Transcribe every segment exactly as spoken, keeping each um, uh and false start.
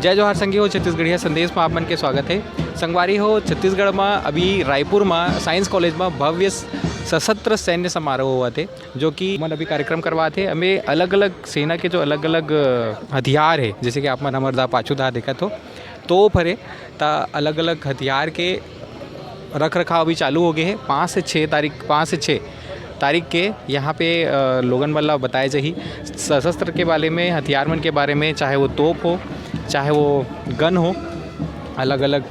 जय जोहार संगी हो, छत्तीसगढ़िया संदेश में आप मन के स्वागत है। संगवारी हो, छत्तीसगढ़ में अभी रायपुर में साइंस कॉलेज में भव्य सशस्त्र सैन्य समारोह होवत हे, जो कि मन अभी कार्यक्रम करवात हे। हमें अलग-अलग सेना के जो अलग-अलग, अ, हथियार है, जैसे कि आप मन हमर दा पाछू दा देखत हो, तोप हरे, त अलग-अलग हथियार के रख रखाव अभी चालू हो गए है। पाँच से छः तारीख, पाँच से छः तारीख के यहाँ पे, अ, लोगन मन ला बताए जाही सशस्त्र के बारे में, हथियार मन के बारे में, चाहे वो तोप हो, चाहे वो गन हो, अलग-अलग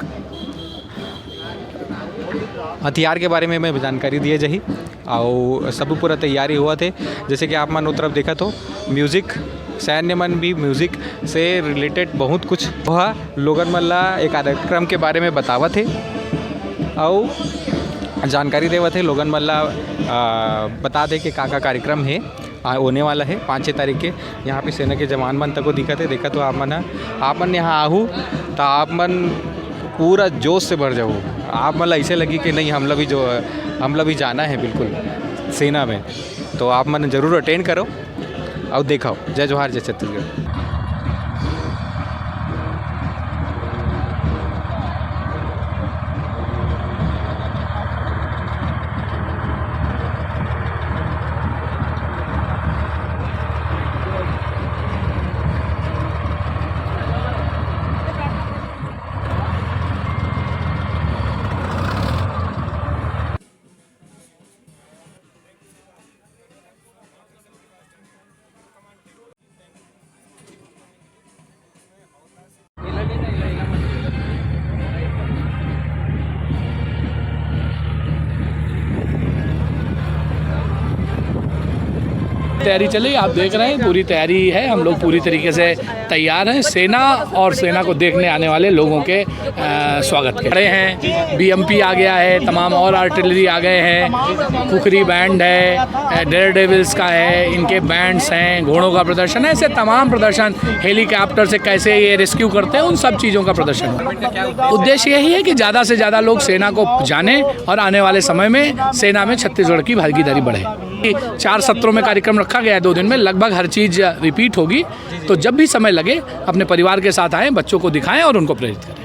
हथियार के बारे में मैं जानकारी दिए जाही। अउ सब पूरा तैयारी होवत हे। जैसे कि आप मन ओ तरफ देखत हो, म्यूजिक, सैन्य मन भी म्यूजिक से रिलेटेड बहुत कुछ वह लोगन मन ला एक कार्यक्रम के बारे में बतावत हे अउ जानकारी देवत हे लोगन मन ला, आ, बता दे के का का कार्यक्रम हे, आ, होने वाला है पाँच छः तारीख के। यहाँ पे सेना के जवान मन तको दिखत है, देखत हो आप मन ह, आप मन यहाँ आहू तो आप मन पूरा जोश से भर जाओ। आप मन ला ऐसे लगी कि नहीं, हमला भी जो, हमला भी जाना है बिल्कुल सेना में। तो आप मन जरूर अटेंड करो और देखाओ। जय जोहार, जय छत्तीसगढ़। तैयारी चल रही, आप देख रहे हैं, पूरी तैयारी है, हम लोग पूरी तरीके से तैयार हैं। सेना और सेना को देखने आने वाले लोगों के, अ, स्वागत के खड़े हैं। बीएमपी आ गया है, तमाम और आर्टिलरी आ गए हैं, कुकरी बैंड है, अ, डेयर डेविल्स का है, इनके बैंड्स हैं, घोड़ों का प्रदर्शन है, ऐसे तमाम प्रदर्शन, हेलीकॉप्टर से कैसे ये रेस्क्यू करते हैं, उन सब चीज़ों का प्रदर्शन है। उद्देश्य यही है कि ज़्यादा से ज़्यादा लोग सेना को जानें और आने वाले समय में सेना में छत्तीसगढ़ की भागीदारी बढ़े। चार सत्रों में कार्यक्रम रखा गया है, दो दिन में लगभग हर चीज़ रिपीट होगी। तो जब भी समय लगे, अपने परिवार के साथ आएं, बच्चों को दिखाएं और उनको प्रेरित करें।